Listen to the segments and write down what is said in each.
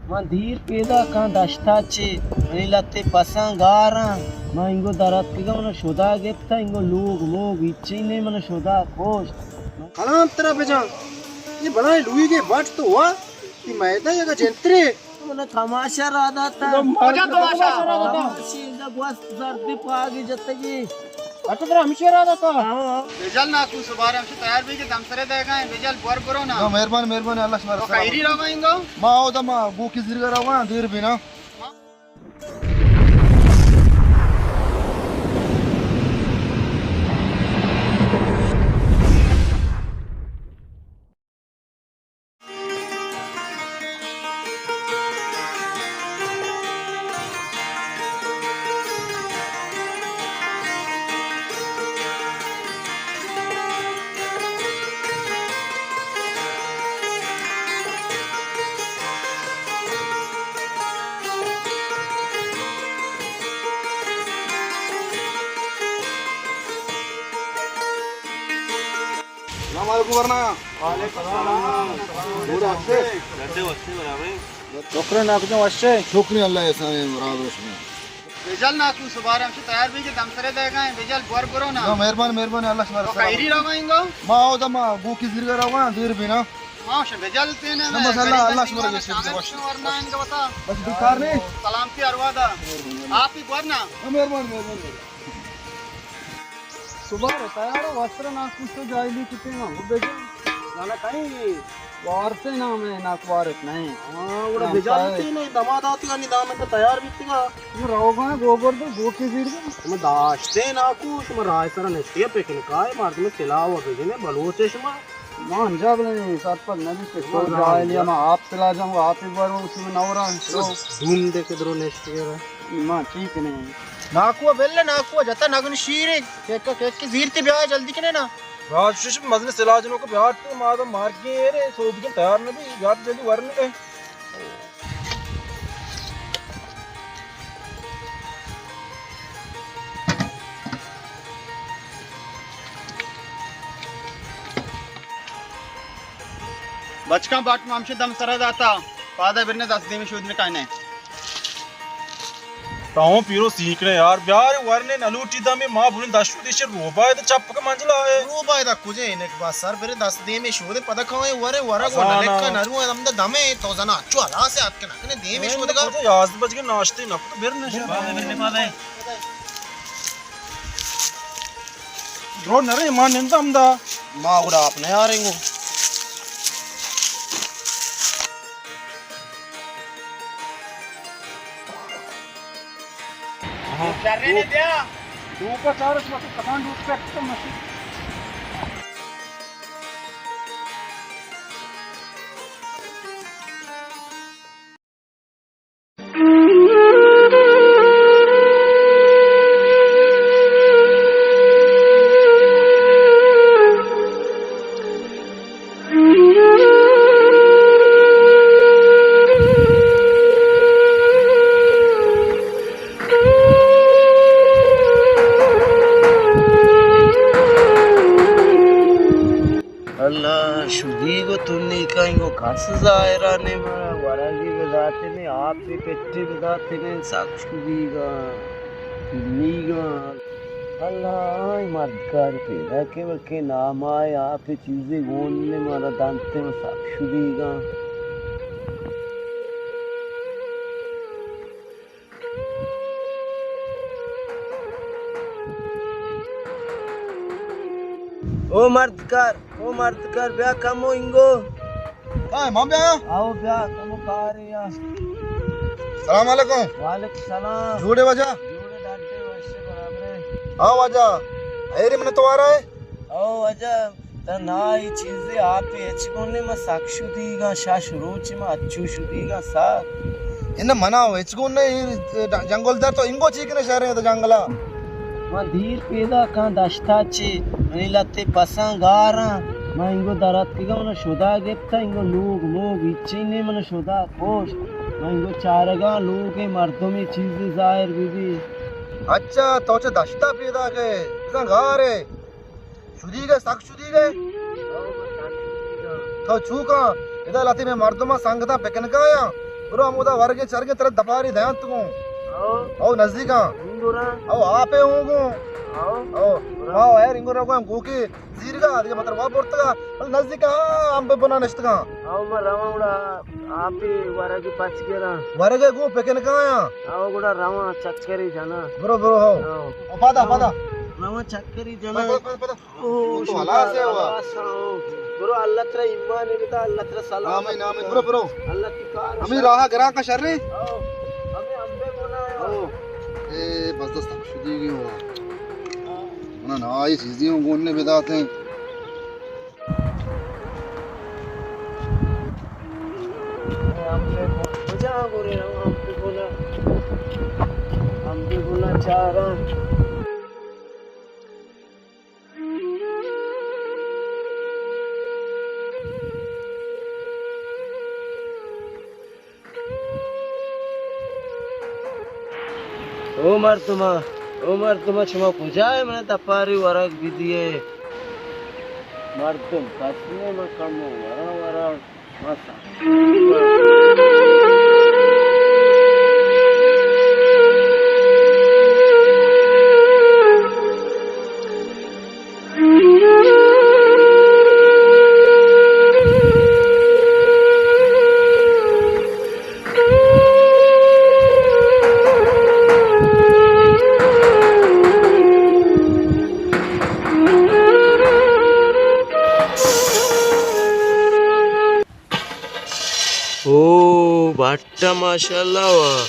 من دیر پیداکاں دشتا چے، منی لتے پساں گاراں۔ من انگو در اتکگاں، من شدا گپتا، انگو لوگ موگ ہچی نے، من شدا کشت۔ کلام ترا بجان، یہ بلائیں لویگے بٹ تو وا، تی میدہ یگا جنترے۔ من تماشا را داتا۔ کجا تماشا؟ تماشا اینجا گوست زردی پاگی جتگی۔ اچھا، ترا ہمشی را داتا؟ ہاں۔ بجل ناکو سبارے ہمشی تیار بی کہ دم سرے دے گئے، بجل بور برو نا۔ ہاں، مہربانی، مہربانی، اللہ شمارا تو سلامت۔ خیری رو گئے انگو؟ ما او دا ما گوکی زیرگا رو گئے، دیر بی نا۔ السلام علیکم ورنا۔ وعلیکم السلام۔ جوڑ ئے؟ شکر ناکو جان، وش ئے؟ شکر اللہ احسان، راز روش۔ بجل ناکو سبارے ہمشی تیار بی کہ دم سرے دے گئے، بجل بور برو نا۔ مہربانی، مہربانی، اللہ شمارا سلامت۔ خیری رو گئے انگو؟ ما او دا ما گوکی زیرگا رو گئے، دیر بی نا۔ ما شن بجل تے نا، بس اللہ، اللہ شمارا گشت۔ ورنا انگو بتا۔ بس دکار نے۔ سلامتی اروادا۔ آپ ہی بور نا۔ مہربانی، مہربانی۔ سبارے تیار، وستر ناکو تو جاہلی کتے ما بجل۔ لالا کئی؟ وارث نام ہے، ناکو وارث نہیں۔ ہاں، وڑا نام بجال صاحب۔ تے نہیں، دما داتی گانی دام تو تیار بیتی گا۔ جو روگا گوبر دو، گوکی زیر دو۔ شما داشتے ناکو، شما رائے سرا نشتے پکنکا، مردم سلاح و بجنے، بلوچ شما۔ ما انجا بلے سرپد نبی کہ تو جاہلی، ما آپ سلاح جاؤں، آپ ہی باروں، شما نورا۔ تو دھوم دے کے درو نشتے گا۔ ما ٹھیک نہیں۔ ناکو بل ناکو جتا نگن شیرے، کہ کہ زیرتی بیا جلدی کنے نا۔ راج شش مزن سلاح جنو کو بیار تو، ما تو مارکی اے رے، سوبگن تیار نہ بی، بیار جلدی ورنے۔ بچکاں باٹ ما ہمشی دم سرا داتا، پادا برنے دست دیمی شودنے کائنے۔ تاؤں پیرو سیکڑے یار، بیار ورنے نلوٹی دمے ما بولن دشو دیشے روبا ادا چپ کا منجلا ہے۔ روبا ادا کجے انک با سر برے دست دیمے شودے پدا کھویں ورے ورگ و نلک کا نرو ہم دا دمے تو زنا چو ہلاس ات کے نکنے دیمے شودگا۔ کجے یازدہ بج کے ناشتے نکو بر نشے۔ پادا برنے پادا۔ درو نرے ما نندم دا۔ ما گڑا آپ نہ آریں گو۔ چرے نے بیا۔ دوکا چارش مت کسان دوک پہ تو مشی۔ اللہ، شدیگ و تنیگا انگو کس ظاہرا نے، مارا ورگی بداتنے، آپی پٹی بداتنے، سک شدیگا، تنیگا۔ اللہ، آئی مردکار پیدا کہ بلکہ نامائے آپی چیزے گون نے، مارا دانتے، ما سک شدیگا۔ او مردکار، او مردکار، بیا کمو انگو۔ ہاں، من بیا۔ آؤ بیا، کمو کارے یا۔ سلام علیکم۔ وعلیکم سلام۔ جوڑے واجہ؟ جوڑے ڈاڈے وشے برابرے۔ ہاں واجہ، ایری من توارا ہے؟ او واجہ، تہ نا اے چیزے آپے ہچ گون نے، ما سک شدیگاں، شش روچ ما اچو شدیگاں سک۔ انہ منا ہچ گون نے، اے جنگل در تو انگو چی کنے شہرے تو جنگلا۔ من دیر پیداکاں دشتا چے، منی لتے پساں گاراں، من انگو در اتکگاں، من شدا گپتا، انگو لوگ موگ ہچی نے، من شدا کشت، من انگو چارگاں لوگے مردمے چیزے ظاہر ببی۔ اچھا، تو چہ دشتا پیداکے، بزاں گارے۔ شدیگ ئے، سک شدیگ ئے؟ تو چو کن؟ ادا لہتے مئے مردماں سنگتاں پکنکا یاں۔ برو ہمودا ورگے چرگے ترا دپاری دیانت گوں۔ او۔ او نزدیکاں۔ انگوراں۔ او آپے ہوں گوں۔ او۔ او۔ برو۔ ما ایر انگورا گوں گوکی زیرگا دیگہ مطلب وا برتگا۔ نزدیکا امب بنا نشتگاں۔ او ما رواں گڑا آپے ورگے پچ گراں۔ ورگے گوں پکنکا آیاں۔ او گڑا رواں چکری جناں۔ برو برو ہو۔ او۔ او پادا پادا۔ رواں چکری جناں۔ پادا پادا پادا۔ او، تو ہلاس ہے وا۔ ہلاس ہاں، او۔ برو، اللہ ترا ایمان بدا، اللہ ترا سلامت آمین، آمین۔ بدا۔ برو، برو۔ اللہ تی کار ہمیں شر۔ راہ گراں کا شر ہے۔ او، ہمیں امبے بونا ہے۔ او۔ اے، بس دست شدی گی ہوا۔ منا نا آئی چیزی ہوں گوننے بداتے ہیں۔ اے امبے بو-، کجا گورے ہم امبے بونا؟ امبے بونا چاراں۔ او مردماں، او مردماں، شما کجا ئے؟ من ءَ دپاری ورگ بدیے۔ مردم کس نے، من کمو وراں ورگ۔ او بھٹا ماشاءاللہ وا۔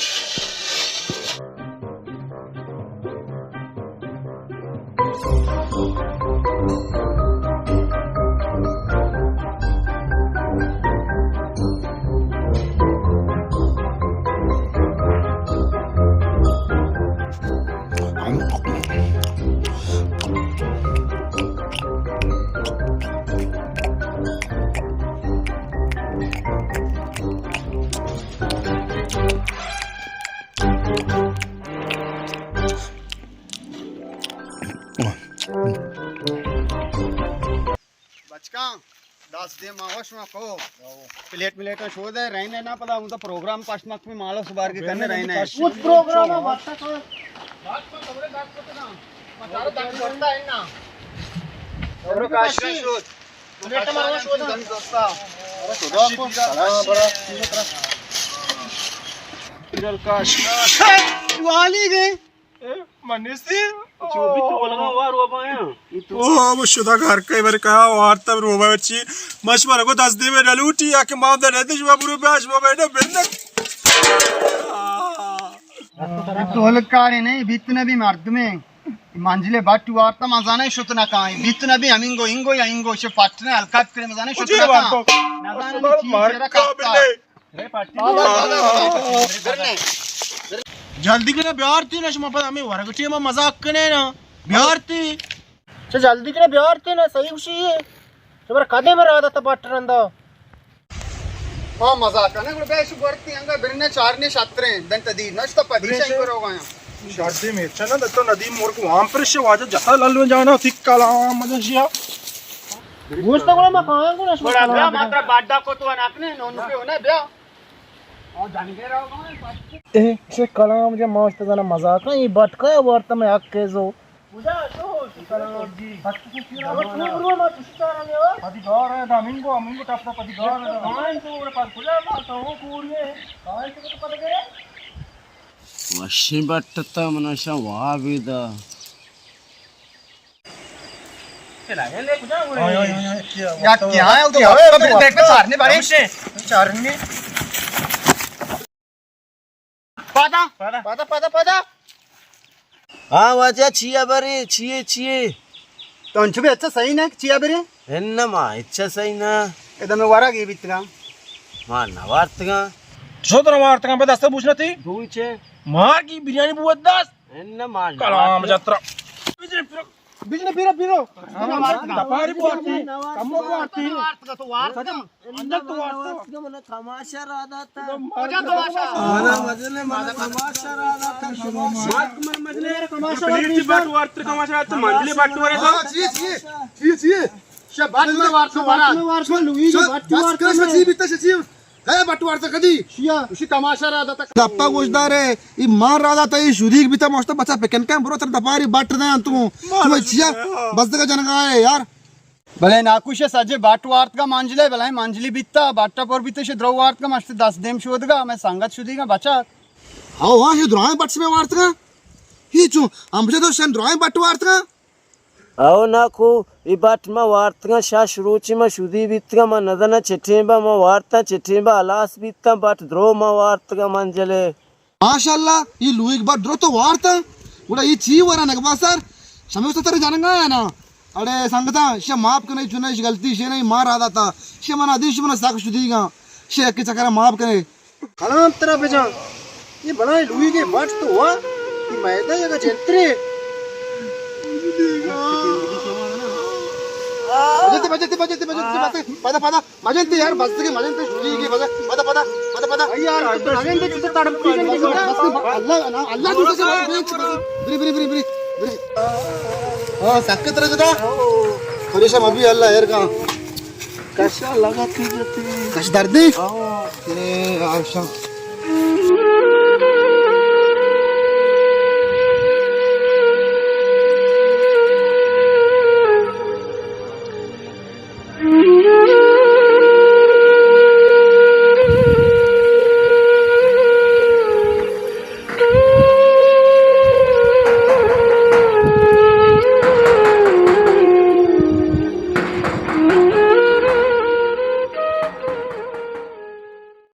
بچکاں، دست دے ما وش ما کو۔ پلیٹ ملیٹ شو دے، رہنے نا پدا، ہوں تو پروگرام پشت مک میں مالو سبار کے کرنے رہنے۔ وہ پروگرام ہے، بات کو۔ بات کو، خبریں بات کو تو نا۔ مچارو دم کرتا ہے نا۔ خبروں کا آشکا شو۔ پلیٹ مارو شو نا۔ خدا کو سلام برا۔ والی گئے۔ اے، من نیستی؟ چوبی تو ولگا وار و بایا۔ او، اب شدا گھر کئی بر کہا وارتا روبا بچی۔ مش مرگو دست دے میں نلوٹی، یا کہ مام در ندش، ما برو بیاش، ما بیٹا بندک۔ تو ہلکاری نہیں، بیت نبی مردمے۔ منزلے بٹ وارتا، من زانے شت نہ کائیں۔ بیت نبی ہمینگو، اینگو یا اینگو، شے پٹنے ہلکت کرے، من زانے شت نہ کائیں۔ نہ زانے چی شرا کپتا۔ جلدی کنے بیار تی نا، شما پدا ہمیں ورگ ٹیم مذاق کنے نا۔ بیار تی۔ چہ جلدی کنے بیار تی نا، صحیح خوشی ہے۔ شما کدے میں رہا تا پٹ رندا۔ ہاں، مذاق کنے، گڑا بیش گورتی انگا برنے چارنے شتریں، دن تدیر نشتا پدیشا ہی کرو گایا۔ شادی میں چنا تو ندیم مرگ وام پرش واجہ جتا لالو جانا تک کلام مجشیا۔ گوشت گڑا ما کھایا گڑا شما بڑا بیا، ماترا باڈا کو تو ناکنے، نونو کے ہونا بیا۔ اے، چہ کلام جا ماشت زنا مذاق، اے بٹکا وارتا میں حق کے زو۔ پدی گار ہے، دا منگو، منگو ٹپتا پدی گار ہے۔ وشیں بٹتا منشا وابی دا۔ یا کیا ہے؟ تو دیکھ چارنے بارے۔ چارنے۔ پادا۔ پادا۔ پادا، پادا، پادا۔ ہاں واجہ، چیا برے، چیے، چیے؟ تو انچو بھی اچھا صحیح نہ، چیا برے؟ انما اچھا صحیح نہ۔ ادا میں ورا گے بیتگا۔ ما نہ وارتگا۔ شو تو نہ وارتگا، بے دست بوجھ نہ تھی۔ دوئی چے؟ مار کی بریانی بوت دست۔ انما نہ کلام وارتگا۔ جترا۔ بجنے پیرو، پیرو۔ دپاری بوارتی، کمو بوارتی۔ اندر تو وارتا۔ من تماشا را داتا۔ کجا تماشا؟ منا مزنے، منا تماشا را داتا۔ مات من مزنے، تماشا را داتا۔ بٹ وارت تماشا را داتا، منزلے بٹ وارتا۔ چی، چی، چی، چی؟ شا بٹ من وارتا، بٹ من وارتا، لوئی بٹ وارتا۔ چی بیتا، چی؟ اے بٹ وارتا کدی؟ شیا۔ اسی تماشا را داتا۔ دپا گوش دارے، ای مان را داتا، ای شدیگ بیتا، ماشتا بچا پکنکا، برو تر دپاری بٹ دے انتو۔ شما چیا؟ بس دگا جنگا ہے یار۔ بلے ناکوش سجے بٹ وارتگا منجلے، بلے منجلی بیتا، بٹا پر بیتا، شے درو وارتگا، ماشتا دس دیم شودگا، میں سنگت شدیگا بچا۔ ہاو، ہاں، شے درائیں بٹ میں وارتگا۔ ہی چو، ہم بچا تو شن درائیں بٹ وارتگا۔ او ناکو، ای بٹ ما وارتگاں، شش روچی ما شدی بیتگاں، ما نزاناں چٹیں با، ما وارتاں چٹیں با، ہلاس بیتاں، بٹ درو ما وارتگاں منجلے۔ ماشاءاللہ، ای لویگ بٹ درو تو وارتاں، گڑا ای چی ورا نگبا سر، شمی استاد تر جانگا ہے نا؟ اڑے سنگتاں، شے معاف کنے، چنے، اش غلطی شے نہیں، مار آ داتا، شے منا دی، شے منا سک شدیگاں، شے اکی چکر معاف کنے۔ کلام ترا بجان، یہ بلائیں لویگے بٹ تو وا، یہ میدہ یک جنترے۔ بجتے، بجتے، بجتے، بجتے، بجتے، پدا، پدا، مجنتے یار، بستگے، مجنتے، شوری کے، پدا، پدا، پدا، پدا، پدا۔ یار، تو مجنتے، تو تڑپتی جنگے۔ اللہ، نا، اللہ تو سے بری، بری، بری، بری، بری۔ ہاں، سکت رجدا۔ پریشان مبی، اللہ خیر کا۔ کشا لگا تھی جتی۔ کش دردی؟ ہاں۔ اے، آشا۔